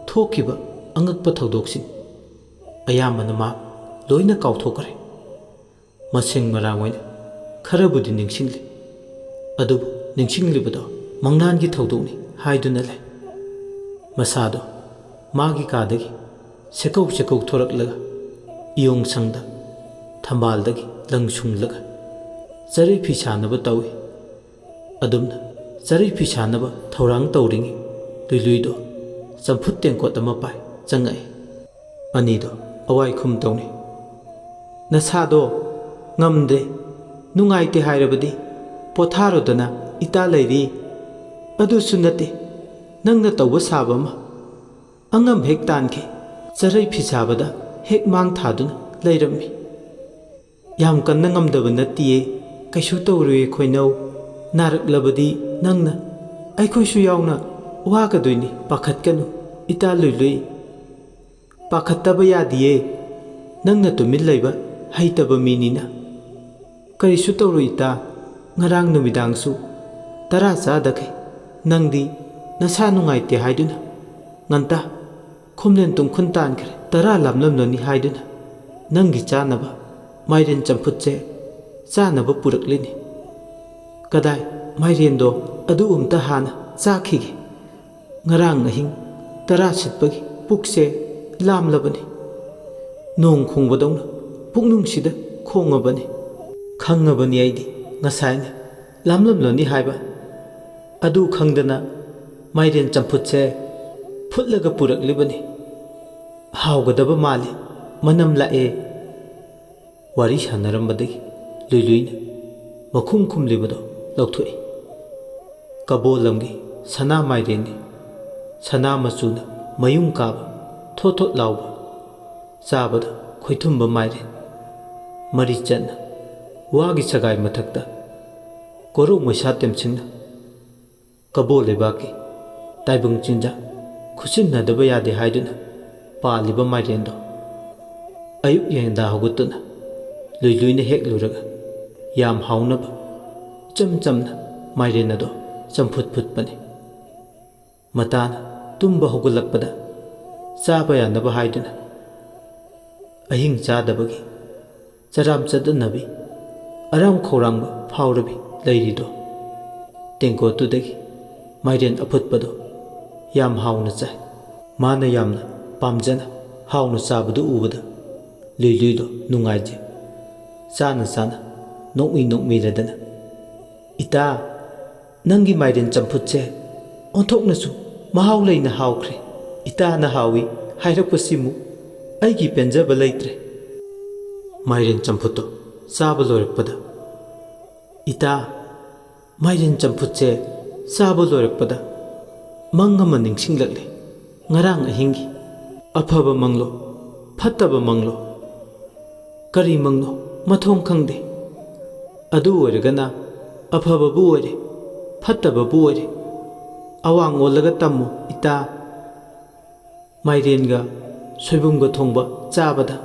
ꯊꯣꯛꯈꯤꯕ ꯑꯉꯛꯄ ꯊꯧꯗꯣꯛꯁꯤꯡ ꯑꯌꯥꯝꯕꯅ ꯃꯥ ꯂꯣꯏꯅ ꯀꯥꯎꯊꯣꯛꯈ꯭ꯔꯦ꯫ ꯃꯁꯤꯡ ꯃꯔꯥꯡ ꯑꯣꯏꯅ ꯈꯔꯕꯨꯗꯤ ꯅꯤꯡꯁꯤꯡꯂꯤ, ꯑꯗꯨꯕꯨ ꯅꯤꯡꯁꯤꯡꯂꯤꯕꯗꯣ ꯃꯪꯂꯥꯟꯒꯤ ꯊꯧꯗꯣꯛꯅꯤ ꯍꯥꯏꯗꯨꯅ ꯂꯩ꯫ ꯃꯁꯥꯗꯣ ꯃꯥꯒꯤ ꯀꯥꯗꯒꯤ ꯁꯦꯀꯧ ꯁꯦꯀꯧ ꯊꯣꯔꯛꯂꯒ ꯏꯌꯣꯡ ꯁꯪꯗ ꯊꯝꯕꯥꯜꯗꯒꯤ ꯂꯪ ꯁꯨꯡꯂꯒ ꯆꯔꯩ ꯐꯤ ꯁꯥꯅꯕ ꯇꯧꯏ꯫ ꯑꯗꯨꯝꯅ ꯆꯔꯩ ꯐꯤ ꯁꯥꯅꯕ ꯊꯧꯔꯥꯡ ꯇꯧꯔꯤꯉꯩ ꯂꯨꯏꯂꯨꯏꯗꯣ ꯆꯝꯐꯨꯠ ꯇꯦꯡꯀꯣꯠ ꯑꯃ ꯄꯥꯏ ꯆꯪꯉꯛꯏ꯫ ꯑꯅꯤꯗꯣ ꯑꯋꯥꯏ ꯈꯨꯝ ꯇꯧꯅꯤ꯫ "ꯅꯁꯥꯗꯣ ꯉꯝꯗ꯭ꯔꯦ, ꯅꯨꯡꯉꯥꯏꯇꯦ ꯍꯥꯏꯔꯕꯗꯤ ꯄꯣꯊꯥꯔꯣꯗꯅ ꯏꯇꯥ ꯂꯩꯔꯤ꯫ ꯑꯗꯨꯁꯨ ꯅꯠꯇꯦ, ꯅꯪꯅ ꯇꯧꯕ ꯁꯥꯕ ꯑꯃ ꯑꯉꯝ ꯍꯦꯛ ꯇꯥꯟꯈꯤ꯫ ꯆꯔꯩ ꯐꯤ ꯁꯥꯕꯗ ꯍꯦꯛ ꯃꯥꯡ ꯊꯥꯗꯨꯅ ꯂꯩꯔꯝꯃꯤ꯫ ꯌꯥꯝ ꯀꯟꯅ ꯉꯝꯗꯕ ꯅꯠꯇꯤꯌꯦ, ꯀꯩꯁꯨ ꯇꯧꯔꯣꯏꯌꯦ ꯈꯣꯏꯅꯧ꯫ ꯅꯥꯔꯛꯂꯕꯗꯤ ꯅꯪꯅ ꯑꯩꯈꯣꯏꯁꯨ ꯌꯥꯎꯅ ꯋꯥꯒꯗꯣꯏꯅꯤ, ꯄꯥꯈꯠꯀꯅꯨ ꯏꯇꯥ ꯂꯨꯏꯂꯨꯏ꯫ ꯄꯥꯈꯠꯇꯕ ꯌꯥꯗꯤꯌꯦ, ꯅꯪꯅ ꯇꯨꯃꯤꯟ ꯂꯩꯕ ꯍꯩꯇꯕ ꯃꯤꯅꯤꯅ꯫ ꯀꯔꯤꯁꯨ ꯇꯧꯔꯣꯏ ꯏꯇꯥ, ꯉꯔꯥꯡ ꯅꯨꯃꯤꯗꯥꯡꯁꯨ ꯇꯔꯥ ꯆꯥꯗꯈꯩ ꯅꯪꯗꯤ ꯅꯁꯥ ꯅꯨꯡꯉꯥꯏꯇꯦ ꯍꯥꯏꯗꯨꯅ ꯉꯟꯇꯥ ꯈꯨꯝꯂꯦꯟ ꯇꯨꯝꯈꯨꯟ ꯇꯥꯟꯈ꯭ꯔꯦ꯫ ꯇꯔꯥ ꯂꯥꯝꯂꯝꯂꯅꯤ ꯍꯥꯏꯗꯨꯅ ꯅꯪꯒꯤ ꯆꯥꯅꯕ ꯃꯥꯏꯔꯦꯟ ꯆꯝꯐꯨꯠꯁꯦ ꯆꯥꯅꯕ ꯄꯨꯔꯛꯂꯤꯅꯤ꯫ ꯀꯗꯥꯏ, ꯃꯥꯏꯔꯦꯟꯗꯣ ꯑꯗꯨ ꯑꯝꯇ ꯍꯥꯟꯅ ꯆꯥꯈꯤꯒꯦ꯫ ꯉꯔꯥꯡ ꯑꯍꯤꯡ ꯇꯔꯥ ꯁꯤꯠꯄꯒꯤ ꯄꯨꯛꯁꯦ ꯂꯥꯝꯂꯕꯅꯤ꯫ ꯅꯣꯡ ꯈꯣꯡꯕꯗꯧꯅ ꯄꯨꯛꯅꯨꯡꯁꯤꯗ ꯈꯣꯡꯉꯕꯅꯤ꯫ ꯈꯪꯉꯕꯅꯤ ꯑꯩꯗꯤ ꯉꯁꯥꯏꯅ ꯂꯥꯝꯂꯝꯂꯅꯤ ꯍꯥꯏꯕ꯫ ꯑꯗꯨ ꯈꯪꯗꯅ ꯃꯥꯏꯔꯦꯟ ꯆꯝꯐꯨꯠꯁꯦ ꯐꯨꯠꯂꯒ ꯄꯨꯔꯛꯂꯤꯕꯅꯤ꯫ ꯍꯥꯎꯒꯗꯕ ꯃꯥꯜꯂꯤ, ꯃꯅꯝ ꯂꯥꯛꯑꯦ꯫" ꯋꯥꯔꯤ ꯁꯥꯟꯅꯔꯝꯕꯗꯒꯤ ꯂꯨꯏꯂꯨꯏꯅ ꯃꯈꯨꯝ ꯈꯨꯝꯂꯤꯕꯗꯣ ꯂꯧꯊꯣꯛꯏ꯫ ꯀꯕꯣ ꯂꯝꯒꯤ ꯁꯅꯥ ꯃꯥꯏꯔꯦꯟꯅꯤ꯫ ꯁꯅꯥ ꯃꯆꯨꯅ ꯃꯌꯨꯡ ꯀꯥꯕ, ꯊꯣꯠ ꯊꯣꯠ ꯂꯥꯎꯕ, ꯆꯥꯕꯗ ꯈꯣꯏꯊꯨꯝꯕ ꯃꯥꯏꯔꯦꯟ꯫ ꯃꯔꯤ ꯆꯠꯅ ꯋꯥꯒꯤ ꯁꯒꯥꯏ ꯃꯊꯛꯇ ꯀꯣꯔꯧ ꯃꯩꯁꯥ ꯇꯦꯝꯁꯤꯡꯅ ꯀꯕꯣ ꯂꯩꯕꯥꯛꯀꯤ ꯇꯥꯏꯕꯪ ꯆꯤꯟꯖꯥꯛ ꯈꯨꯠꯁꯤꯟꯅꯗꯕ ꯌꯥꯗꯦ ꯍꯥꯏꯗꯨꯅ ꯄꯥꯜꯂꯤꯕ ꯃꯥꯏꯔꯦꯟꯗꯣ ꯑꯌꯨꯛ ꯌꯦꯡꯗ ꯍꯧꯒꯠꯇꯨꯅ ꯂꯨꯏ ꯂꯨꯏꯅ ꯍꯦꯛꯂꯨꯔꯒ ꯌꯥꯝ ꯍꯥꯎꯅꯕ ꯏꯆꯝ ꯆꯝꯅ ꯃꯥꯏꯔꯦꯟ ꯑꯗꯣ ꯆꯝꯐꯨꯠ ꯐꯨꯠꯄꯅꯤ꯫ ꯃꯇꯥꯅ ꯇꯨꯝꯕ ꯍꯧꯒꯠꯂꯛꯄꯗ ꯆꯥꯕ ꯌꯥꯅꯕ ꯍꯥꯏꯗꯨꯅ ꯑꯍꯤꯡ ꯆꯥꯗꯕꯒꯤ ꯆꯔꯥꯝ ꯆꯠꯅꯕꯤ ꯑꯔꯥꯝ ꯈꯧꯔꯥꯡꯕ ꯐꯥꯎꯔꯕꯤ ꯂꯩꯔꯤꯗꯣ ꯇꯦꯡꯀꯣꯠꯇꯨꯗꯒꯤ ꯃꯥꯏꯔꯦꯟ ꯑꯐꯨꯠꯄꯗꯣ ꯌꯥꯝ ꯍꯥꯎꯅ ꯆꯥꯏ꯫ ꯃꯥꯅ ꯌꯥꯝꯅ ꯄꯥꯝꯖꯅ ꯍꯥꯎꯅ ꯆꯥꯕꯗꯨ ꯎꯕꯗ ꯂꯨꯏ ꯂꯨꯏꯗꯣ ꯅꯨꯡꯉꯥꯏꯖꯩ꯫ ꯆꯥꯅ ꯆꯥꯅ ꯅꯣꯛꯃꯤ ꯅꯣꯛꯃꯤꯔꯗꯅ, "ꯏꯇꯥ, ꯅꯪꯒꯤ ꯃꯥꯏꯔꯦꯟ ꯆꯝꯐꯨꯠꯁꯦ ꯑꯣꯟꯊꯣꯛꯅꯁꯨ ꯃꯍꯥꯎ ꯂꯩꯅ ꯍꯥꯎꯈ꯭ꯔꯦ꯫ ꯏꯇꯥꯅ ꯍꯥꯎꯏ ꯍꯥꯏꯔꯛꯄꯁꯤꯃꯨꯛ ꯑꯩꯒꯤ ꯄꯦꯟꯖꯕ ꯂꯩꯇ꯭ꯔꯦ꯫" ꯃꯥꯏꯔꯦꯟ ꯆꯝꯐꯨꯠꯇꯣ ꯆꯥꯕ ꯂꯣꯏꯔꯛꯄꯗ, "ꯏꯇꯥ, ꯃꯥꯏꯔꯦꯟ ꯆꯝꯐꯨꯠꯁꯦ ꯆꯥꯕ ꯂꯣꯏꯔꯛꯄꯗ ꯃꯪ ꯑꯃ ꯅꯤꯡꯁꯤꯡꯂꯛꯂꯦ꯫ ꯉꯔꯥꯡ ꯑꯍꯤꯡꯒꯤ ꯑꯐꯕ ꯃꯪꯂꯣ, ꯐꯠꯇꯕ ꯃꯪꯂꯣ, ꯀꯔꯤ ꯃꯪꯅꯣ ꯃꯊꯣꯡ ꯈꯪꯗꯦ꯫ ꯑꯗꯨ ꯑꯣꯏꯔꯒꯅ ꯑꯐꯕꯕꯨ ꯑꯣꯏꯔꯦ, ꯐꯠꯇꯕꯕꯨ ꯑꯣꯏꯔꯦ꯫ ꯑꯋꯥꯡ ꯑꯣꯜꯂꯒ ꯇꯝꯃꯨ ꯏꯇꯥ꯫" ꯃꯥꯏꯔꯦꯟꯒ ꯁꯣꯏꯕꯨꯝꯒ ꯊꯣꯡꯕ ꯆꯥꯕꯗ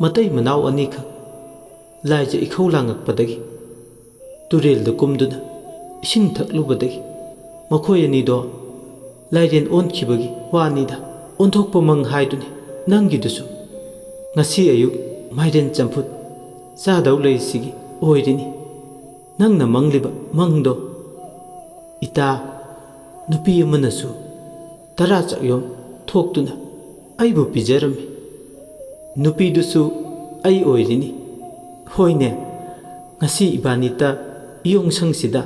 ꯃꯇꯩ ꯃꯅꯥꯎ ꯑꯅꯤꯈꯛ ꯂꯥꯏꯖ ꯏꯈꯧ ꯂꯥꯡꯉꯛꯄꯗꯒꯤ ꯇꯨꯔꯦꯜꯗ ꯀꯨꯝꯗꯨꯅ ꯏꯁꯤꯡ ꯊꯛꯂꯨꯕꯗꯒꯤ ꯃꯈꯣꯏ ꯑꯅꯤꯗꯣ ꯂꯥꯏꯔꯦꯟ ꯑꯣꯟꯈꯤꯕꯒꯤ ꯋꯥꯅꯤꯗ꯫ ꯑꯣꯟꯊꯣꯛꯄ ꯃꯪ ꯍꯥꯏꯗꯨꯅꯤ ꯅꯪꯒꯤꯗꯨꯁꯨ꯫ ꯉꯁꯤ ꯑꯌꯨꯛ ꯃꯥꯏꯔꯦꯟ ꯆꯝꯐꯨꯠ ꯆꯥꯗꯧ ꯂꯩꯔꯤꯁꯤꯒꯤ ꯑꯣꯏꯔꯤꯅꯤ ꯅꯪꯅ ꯃꯪꯂꯤꯕ ꯃꯪꯗꯣ꯫ ꯏꯇꯥ, ꯅꯨꯄꯤ ꯑꯃꯅꯁꯨ ꯇꯔꯥ ꯆꯥꯛꯌꯣꯝ ꯊꯣꯛꯇꯨꯅ ꯑꯩꯕꯨ ꯄꯤꯖꯔꯝꯃꯤ꯫ ꯅꯨꯄꯤꯗꯨꯁꯨ ꯑꯩ ꯑꯣꯏꯔꯤꯅꯤ꯫ ꯍꯣꯏꯅꯦ, ꯉꯁꯤ ꯏꯕꯥꯅꯤꯇ ꯏꯌꯣꯡ ꯁꯪꯁꯤꯗ꯫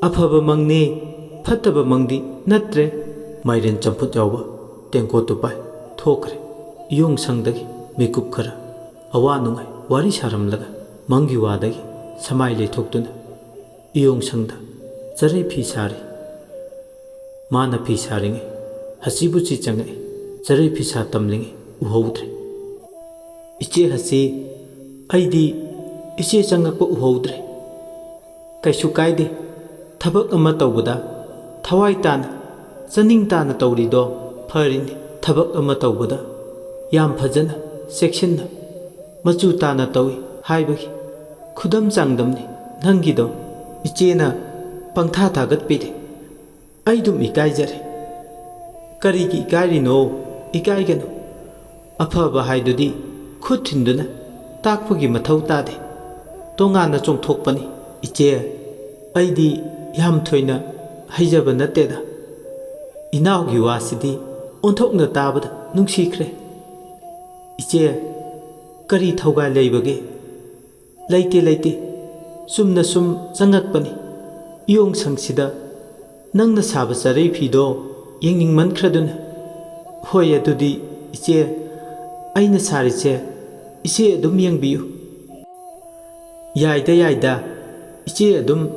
ꯑꯐꯕ ꯃꯪꯅꯦ, ꯐꯠꯇꯕ ꯃꯪꯗꯤ ꯅꯠꯇ꯭ꯔꯦ꯫ ꯃꯥꯏꯔꯦꯟ ꯆꯝꯐꯨꯠ ꯌꯥꯎꯕ ꯇꯦꯡꯀꯣꯠꯇꯨ ꯄꯥꯏ ꯊꯣꯛꯈ꯭ꯔꯦ꯫ ꯏꯌꯣꯡ ꯁꯪꯗꯒꯤ ꯃꯤꯀꯨꯞ ꯈꯔ ꯑꯋꯥ ꯅꯨꯡꯉꯥꯏ ꯋꯥꯔꯤ ꯁꯥꯔꯝꯂꯒ ꯃꯪꯒꯤ ꯋꯥꯗꯒꯤ ꯁꯃꯥꯏ ꯂꯩꯊꯣꯛꯇꯨꯅ ꯏꯌꯣꯡ ꯁꯪꯗ ꯆꯔꯩ ꯐꯤ ꯁꯥꯔꯤ꯫ ꯃꯥꯅ ꯐꯤ ꯁꯥꯔꯤꯉꯩ ꯍꯁꯤꯕꯨꯆꯤ ꯆꯪꯉꯛꯏ꯫ ꯆꯔꯩ ꯐꯤꯁꯥ ꯇꯝꯂꯤꯉꯩ ꯎꯍꯧꯗ꯭ꯔꯦ꯫ "ꯏꯆꯦ ꯍꯁꯤ, ꯑꯩꯗꯤ ꯏꯆꯦ ꯆꯪꯉꯛꯄ ꯎꯍꯧꯗ꯭ꯔꯦ꯫" "ꯀꯩꯁꯨ ꯀꯥꯏꯗꯦ, ꯊꯕꯛ ꯑꯃ ꯇꯧꯕꯗ ꯊꯋꯥꯏ ꯇꯥꯅ, ꯆꯅꯤꯡ ꯇꯥꯅ ꯇꯧꯔꯤꯗꯣ ꯐꯔꯤꯅꯤ꯫ ꯊꯕꯛ ꯑꯃ ꯇꯧꯕꯗ ꯌꯥꯝ ꯐꯖꯅ, ꯆꯦꯛꯁꯤꯟꯅ, ꯃꯆꯨ ꯇꯥꯅ ꯇꯧꯏ ꯍꯥꯏꯕꯒꯤ ꯈꯨꯗꯝ ꯆꯥꯡꯗꯝꯅꯤ ꯅꯪꯒꯤꯗꯣ꯫ ꯏꯆꯦꯅ ꯄꯪꯊꯥ ꯊꯥꯒꯠꯄꯤꯔꯦ꯫ ꯑꯩ ꯑꯗꯨꯝ ꯏꯀꯥꯏꯖꯔꯦ꯫" "ꯀꯔꯤꯒꯤ ꯏꯀꯥꯏꯔꯤꯅꯣ? ꯏꯀꯥꯏꯒꯅꯨ꯫ ꯑꯐꯕ ꯍꯥꯏꯗꯨꯗꯤ ꯈꯨꯠ ꯊꯤꯟꯗꯨꯅ ꯇꯥꯛꯄꯒꯤ ꯃꯊꯧ ꯇꯥꯗꯦ꯫ ꯇꯣꯉꯥꯟꯅ ꯆꯣꯡꯊꯣꯛꯄꯅꯤ꯫" "ꯏꯆꯦ, ꯑꯩꯗꯤ ꯌꯥꯝ ꯊꯣꯏꯅ ꯍꯩꯖꯕ ꯅꯠꯇꯦꯗ꯫ ꯏꯅꯥꯎꯒꯤ ꯋꯥꯁꯤꯗꯤ ꯑꯣꯟꯊꯣꯛꯅ ꯇꯥꯕꯗ ꯅꯨꯡꯁꯤꯈ꯭ꯔꯦ꯫" "ꯏꯆꯦ, ꯀꯔꯤ ꯊꯧꯒꯥꯏ ꯂꯩꯕꯒꯦ?" "ꯂꯩꯇꯦ, ꯂꯩꯇꯦ꯫ ꯆꯨꯝꯅ ꯁꯨꯝ ꯆꯪꯉꯛꯄꯅꯤ꯫ ꯏꯌꯣꯡ ꯁꯪꯁꯤꯗ ꯅꯪꯅ ꯁꯥꯕ ꯆꯔꯩ ꯐꯤꯗꯣ ꯌꯦꯡꯅꯤꯡꯃꯟꯈ꯭ꯔꯗꯨꯅ꯫" "ꯍꯣꯏ, ꯑꯗꯨꯗꯤ ꯏꯆꯦ, ꯑꯩꯅ ꯁꯥꯔꯤꯁꯦ ꯏꯆꯦ ꯑꯗꯨꯝ ꯌꯦꯡꯕꯤꯌꯨ꯫" "ꯌꯥꯏꯗ, ꯌꯥꯏꯗ꯫ ꯏꯆꯦ ꯑꯗꯨꯝ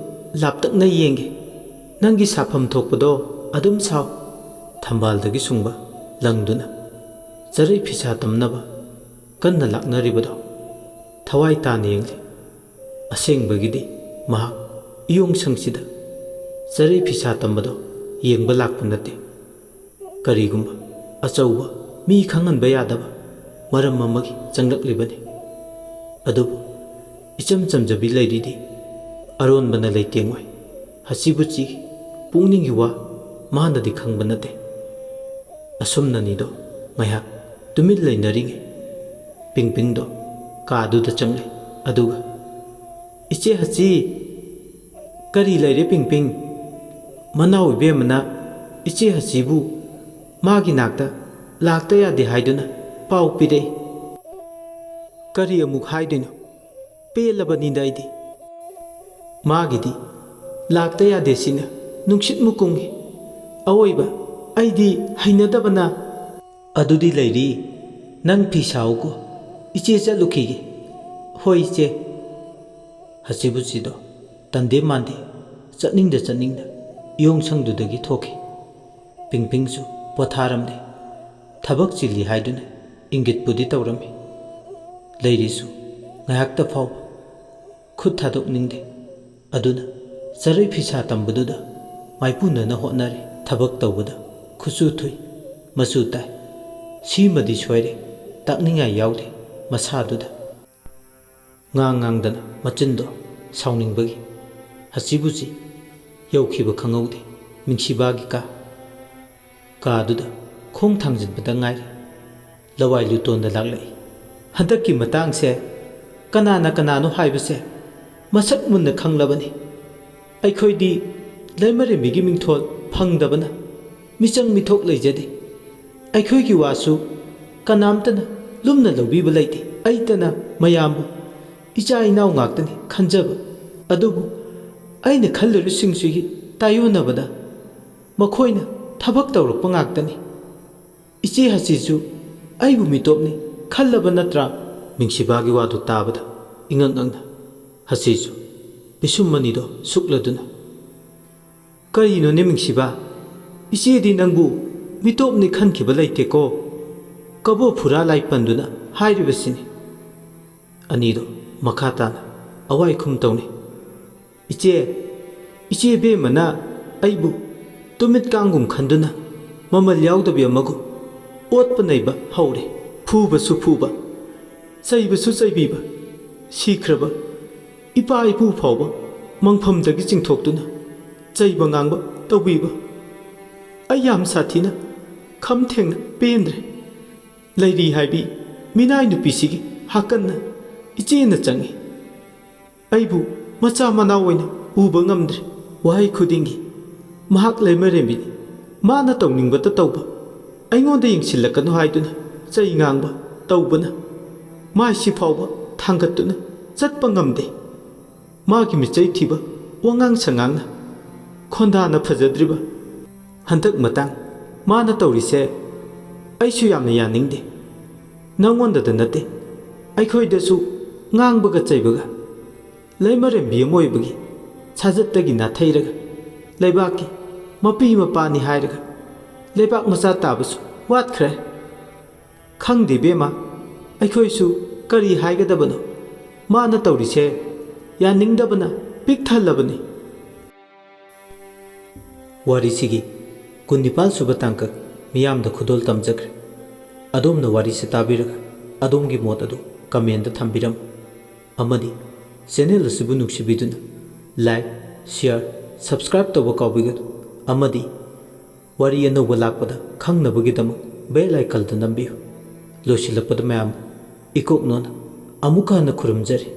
ꯂꯥꯞꯇꯛꯅ ꯌꯦꯡꯒꯦ꯫ ꯅꯪꯒꯤ ꯁꯥꯐꯝ ꯊꯣꯛꯄꯗꯣ ꯑꯗꯨꯝ ꯁꯥꯎ꯫" ꯊꯝꯕꯥꯜꯗꯒꯤ ꯁꯨꯡꯕ ꯂꯪꯗꯨꯅ ꯆꯔꯩ ꯐꯤꯁꯥ ꯇꯝꯅꯕ ꯀꯟꯅ ꯂꯥꯛꯅꯔꯤꯕꯗꯣ ꯊꯋꯥꯏ ꯇꯥꯅ ꯌꯦꯡꯂꯤ꯫ ꯑꯁꯦꯡꯕꯒꯤꯗꯤ ꯃꯍꯥꯛ ꯏꯌꯣꯡ ꯁꯪꯁꯤꯗ ꯆꯔꯩ ꯐꯤꯁꯥ ꯇꯝꯕꯗꯣ ꯌꯦꯡꯕ ꯂꯥꯛꯄ ꯅꯠꯇꯦ꯫ ꯀꯔꯤꯒꯨꯝꯕ ꯑꯆꯧꯕ, ꯃꯤ ꯈꯪꯍꯟꯕ ꯌꯥꯗꯕ ꯃꯔꯝ ꯑꯃꯒꯤ ꯆꯪꯂꯛꯂꯤꯕꯅꯤ꯫ ꯑꯗꯨꯕꯨ ꯏꯆꯝ ꯆꯝꯖꯕꯤ ꯂꯩꯔꯤꯗꯤ ꯑꯔꯣꯟꯕꯅ ꯂꯩꯇꯦꯡꯉꯣꯏ꯫ ꯍꯁꯤꯕꯨꯆꯤꯒꯤ ꯄꯨꯛꯅꯤꯡꯒꯤ ꯋꯥ ꯃꯥꯅꯗꯤ ꯈꯪꯕ ꯅꯠꯇꯦ꯫ ꯑꯁꯨꯝꯅꯅꯤꯗꯣ ꯉꯥꯏꯍꯥꯛ ꯇꯨꯃꯤꯟ ꯂꯩꯅꯔꯤꯉꯩ ꯄꯤꯡꯄꯤꯡꯗꯣ ꯀꯥꯗꯨꯗ ꯆꯪꯂꯦ꯫ ꯑꯗꯨꯒ, "ꯏꯆꯦ ꯍꯁꯤ!" "ꯀꯔꯤ ꯂꯩꯔꯦ ꯄꯤꯡꯄꯤꯡ?" "ꯃꯅꯥꯎ ꯏꯕꯦꯝꯃꯅ ꯏꯆꯦ ꯍꯁꯤꯕꯨ ꯃꯥꯒꯤ ꯅꯥꯛꯇ ꯂꯥꯛꯇ ꯌꯥꯗꯦ ꯍꯥꯏꯗꯨꯅ ꯄꯥꯎ ꯄꯤꯔꯛꯏ꯫" "ꯀꯔꯤ ꯑꯃꯨꯛ ꯍꯥꯏꯗꯣꯏꯅꯣ? ꯄꯦꯜꯂꯕꯅꯤꯗ ꯑꯩꯗꯤ꯫ ꯃꯥꯒꯤꯗꯤ ꯂꯥꯛꯇ ꯌꯥꯗꯦ ꯁꯤꯅ ꯅꯨꯡꯁꯤꯠ ꯃꯨꯛ ꯀꯨꯡꯏ꯫ ꯑꯋꯣꯏꯕ ꯑꯩꯗꯤ ꯍꯩꯅꯗꯕꯅ꯫" "ꯑꯗꯨꯗꯤ ꯂꯩꯔꯤ, ꯅꯪ ꯐꯤ ꯁꯥꯎꯀꯣ, ꯏꯆꯦ ꯆꯠꯂꯨꯈꯤꯒꯦ꯫" "ꯍꯣꯏ ꯏꯆꯦ꯫" ꯍꯁꯤꯕꯨꯆꯤꯗꯣ ꯇꯟꯗꯦ ꯃꯥꯟꯗꯦ ꯆꯠꯅꯤꯡꯗ ꯆꯠꯅꯤꯡꯗ ꯏꯌꯣꯡꯁꯪꯗꯨꯗꯒꯤ ꯊꯣꯛꯈꯤ꯫ ꯄꯤꯡꯄꯤꯡꯁꯨ ꯄꯣꯊꯥꯔꯝꯗꯦ꯫ ꯊꯕꯛ ꯆꯤꯜꯂꯤ ꯍꯥꯏꯗꯨꯅ ꯏꯪꯒꯤꯠꯄꯨꯗꯤ ꯇꯧꯔꯝꯃꯤ꯫ ꯂꯩꯔꯤꯁꯨ ꯉꯥꯏꯍꯥꯛꯇ ꯐꯥꯎꯕ ꯈꯨꯠ ꯊꯥꯗꯣꯛꯅꯤꯡꯗꯦ꯫ ꯑꯗꯨꯅ ꯆꯔꯩ ꯐꯤꯁꯥ ꯇꯝꯕꯗꯨꯗ ꯃꯥꯏꯄꯨꯅꯅ ꯍꯣꯠꯅꯔꯤ꯫ ꯊꯕꯛ ꯇꯧꯕꯗ ꯈꯨꯠꯁꯨ ꯊꯨꯏ, ꯃꯆꯨ ꯇꯥꯏ꯫ ꯁꯤꯃꯗꯤ ꯁꯣꯏꯔꯦ, ꯇꯥꯛꯅꯤꯡꯉꯥꯏ ꯌꯥꯎꯗꯦ ꯃꯁꯥꯗꯨꯗ꯫ ꯉꯥꯡ ꯉꯥꯡꯗꯅ ꯃꯆꯤꯟꯗꯣ ꯁꯥꯎꯅꯤꯡꯕꯒꯤ ꯍꯁꯤꯕꯨꯁꯤ ꯌꯧꯈꯤꯕ ꯈꯪꯍꯧꯗꯦ꯫ ꯃꯤꯡꯁꯤꯕꯥꯒꯤ ꯀꯥ, ꯀꯥꯗꯨꯗ ꯈꯣꯡ ꯊꯥꯡꯖꯤꯟꯕꯗ ꯉꯥꯏꯔꯤ꯫ ꯂꯋꯥꯏ ꯂꯨꯇꯣꯟꯗ ꯂꯥꯛꯂꯛꯏ꯫ ꯍꯟꯗꯛꯀꯤ ꯃꯇꯥꯡꯁꯦ ꯀꯅꯥꯅ ꯀꯅꯥꯅꯣ ꯍꯥꯏꯕꯁꯦ ꯃꯁꯛ ꯃꯨꯟꯅ ꯈꯪꯂꯕꯅꯤ꯫ ꯑꯩꯈꯣꯏꯗꯤ ꯂꯩꯃꯔꯦꯝꯕꯤꯒꯤ ꯃꯤꯡꯊꯣꯜ ꯐꯪꯗꯕꯅ ꯃꯤꯆꯪ ꯃꯤꯊꯣꯛ ꯂꯩꯖꯗꯦ꯫ ꯑꯩꯈꯣꯏꯒꯤ ꯋꯥꯁꯨ ꯀꯅꯥꯝꯇꯅ ꯂꯨꯝꯅ ꯂꯧꯕꯤꯕ ꯂꯩꯇꯦ꯫ ꯑꯩꯇꯅ ꯃꯌꯥꯝꯕꯨ ꯏꯆꯥ ꯏꯅꯥꯎ ꯉꯥꯛꯇꯅꯤ ꯈꯟꯖꯕ꯫ ꯑꯗꯨꯕꯨ ꯑꯩꯅ ꯈꯜꯂꯨꯔꯤꯁꯤꯡꯁꯤꯒꯤ ꯇꯥꯏꯌꯣꯟꯅꯕꯗ ꯃꯈꯣꯏꯅ ꯊꯕꯛ ꯇꯧꯔꯛꯄ ꯉꯥꯛꯇꯅꯤ꯫ ꯏꯆꯦ ꯍꯁꯤꯁꯨ ꯑꯩꯕꯨ ꯃꯤꯇꯣꯞꯅꯤ ꯈꯜꯂꯕ ꯅꯠꯇ꯭ꯔꯥ? ꯃꯤꯡꯁꯤꯕꯥꯒꯤ ꯋꯥꯗꯨ ꯇꯥꯕꯗ ꯏꯉꯛ ꯉꯛꯅ ꯍꯁꯤꯁꯨ ꯄꯤꯁꯨꯝ ꯑꯅꯤꯗꯣ ꯁꯨꯛꯂꯗꯨꯅ, "ꯀꯔꯤꯅꯣꯅꯦ ꯃꯤꯡꯁꯤꯕ? ꯏꯆꯦꯗꯤ ꯅꯪꯕꯨ ꯃꯤꯇꯣꯞꯅꯤ ꯈꯟꯈꯤꯕ ꯂꯩꯇꯦꯀꯣ꯫ ꯀꯕꯣ ꯐꯨꯔꯥ ꯂꯥꯏ ꯄꯟꯗꯨꯅ ꯍꯥꯏꯔꯤꯕꯁꯤꯅꯤ꯫" ꯑꯅꯤꯗꯣ ꯃꯈꯥ ꯇꯥꯅ ꯑꯋꯥꯏꯈꯨꯝ ꯇꯧꯅꯩ꯫ "ꯏꯆꯦ, ꯏꯆꯦ ꯕꯦꯝꯃꯅ ꯑꯩꯕꯨ ꯇꯨꯃꯤꯠ ꯀꯥꯡꯒꯨꯝ ꯈꯟꯗꯨꯅ ꯃꯃꯜ ꯌꯥꯎꯗꯕꯤ ꯑꯃꯒꯨꯝ ꯑꯣꯠꯄ ꯅꯩꯕ ꯍꯧꯔꯦ꯫ ꯐꯨꯕꯁꯨ ꯐꯨꯕ, ꯆꯩꯕꯁꯨ ꯆꯩꯕꯤꯕ, ꯁꯤꯈ꯭ꯔꯕ ꯏꯄꯥ ꯏꯄꯨ ꯐꯥꯎꯕ ꯃꯪꯐꯝꯗꯒꯤ ꯆꯤꯡꯊꯣꯛꯇꯨꯅ ꯆꯩꯕ ꯉꯥꯡꯕ ꯇꯧꯕꯤꯕ꯫ ꯑꯩ ꯌꯥꯝ ꯁꯥꯊꯤꯅ ꯈꯝ ꯊꯦꯡꯅ ꯄꯦꯟꯗ꯭ꯔꯦ꯫ ꯂꯩꯔꯤ ꯍꯥꯏꯕꯤ ꯃꯤꯅꯥꯏ ꯅꯨꯄꯤꯁꯤꯒꯤ ꯍꯥꯀꯟꯅ ꯏꯆꯦꯅ ꯆꯪꯏ꯫ ꯑꯩꯕꯨ ꯃꯆꯥ ꯃꯅꯥꯎ ꯑꯣꯏꯅ ꯎꯕ ꯉꯝꯗ꯭ꯔꯦ꯫ ꯋꯥꯍꯩ ꯈꯨꯗꯤꯡꯒꯤ ꯃꯍꯥꯛ ꯂꯩꯃꯔꯦꯝꯕꯤꯅꯤ, ꯃꯥꯅ ꯇꯧꯅꯤꯡꯕꯇ ꯇꯧꯕ, ꯑꯩꯉꯣꯟꯗ ꯌꯦꯡꯁꯤꯜꯂꯛꯀꯅꯨ ꯍꯥꯏꯗꯨꯅ ꯆꯩ ꯉꯥꯡꯕ ꯇꯧꯕꯅ ꯃꯥꯏꯁꯤ ꯐꯥꯎꯕ ꯊꯥꯡꯒꯠꯇꯨꯅ ꯆꯠꯄ ꯉꯝꯗꯦ꯫ ꯃꯥꯒꯤ ꯃꯤꯆꯩ ꯊꯤꯕ ꯋꯥꯉꯥꯡ ꯁꯉꯥꯡꯅ ꯈꯣꯟꯗꯥꯅ ꯐꯖꯗ꯭ꯔꯤꯕ꯫ ꯍꯟꯗꯛ ꯃꯇꯥꯡ ꯃꯥꯅ ꯇꯧꯔꯤꯁꯦ ꯑꯩꯁꯨ ꯌꯥꯝꯅ ꯌꯥꯅꯤꯡꯗꯦ꯫ ꯅꯪꯉꯣꯟꯗꯗ ꯅꯠꯇꯦ, ꯑꯩꯈꯣꯏꯗꯁꯨ ꯉꯥꯡꯕꯒ ꯆꯩꯕꯒ꯫ ꯂꯩꯃꯔꯦꯝꯕꯤ ꯑꯃ ꯑꯣꯏꯕꯒꯤ ꯁꯥꯖꯠꯇꯒꯤ ꯅꯥꯊꯩꯔꯒ, ꯂꯩꯕꯥꯛꯀꯤ ꯃꯄꯤ ꯃꯄꯥꯅꯤ ꯍꯥꯏꯔꯒ ꯂꯩꯕꯥꯛ ꯃꯆꯥ ꯇꯥꯕꯁꯨ ꯋꯥꯠꯈ꯭ꯔꯦ꯫ ꯈꯪꯗꯦ ꯏꯕꯦꯝꯃ, ꯑꯩꯈꯣꯏꯁꯨ ꯀꯔꯤ ꯍꯥꯏꯒꯗꯕꯅꯣ? ꯃꯥꯅ ꯇꯧꯔꯤꯁꯦ ꯌꯥꯅꯤꯡꯗꯕꯅ ꯄꯤꯛ ꯊꯜꯂꯕꯅꯤ꯫ ꯋꯥꯔꯤꯁꯤꯒꯤ ꯀꯨꯟꯅꯤꯄꯥꯜ ꯁꯨꯕ ꯇꯥꯡꯀꯛ ꯃꯤꯌꯥꯝꯗ ꯈꯨꯗꯣꯜ ꯇꯝꯖꯈ꯭ꯔꯦ꯫ ꯑꯗꯣꯝꯅ ꯋꯥꯔꯤꯁꯤ ꯇꯥꯕꯤꯔꯒ ꯑꯗꯣꯝꯒꯤ ꯃꯣꯠ ꯑꯗꯨ comment ꯊꯝꯕꯤꯔꯝꯃꯨ꯫ ꯑꯃꯗꯤ channel ꯑꯁꯤꯕꯨ ꯅꯨꯡꯁꯤꯕꯤꯗꯨꯅ like, share, subscribe ꯇꯧꯕ ꯀꯥꯎꯕꯤꯒꯅꯨ꯫ ꯑꯃꯗꯤ ꯋꯥꯔꯤ ꯑꯅꯧꯕ ꯂꯥꯛꯄꯗ ꯈꯪꯅꯕꯒꯤꯗꯃꯛ bell icon ꯗꯨ ꯅꯝꯕꯤꯌꯨ꯫ ꯂꯣꯏꯁꯤꯜꯂꯛꯄꯗ ꯃꯌꯥꯝꯕꯨ ꯏꯀꯣꯛꯅꯣꯅ ꯑꯃꯨꯛꯀ ꯍꯟꯅ ꯈꯨꯔꯨꯝꯖꯔꯤ꯫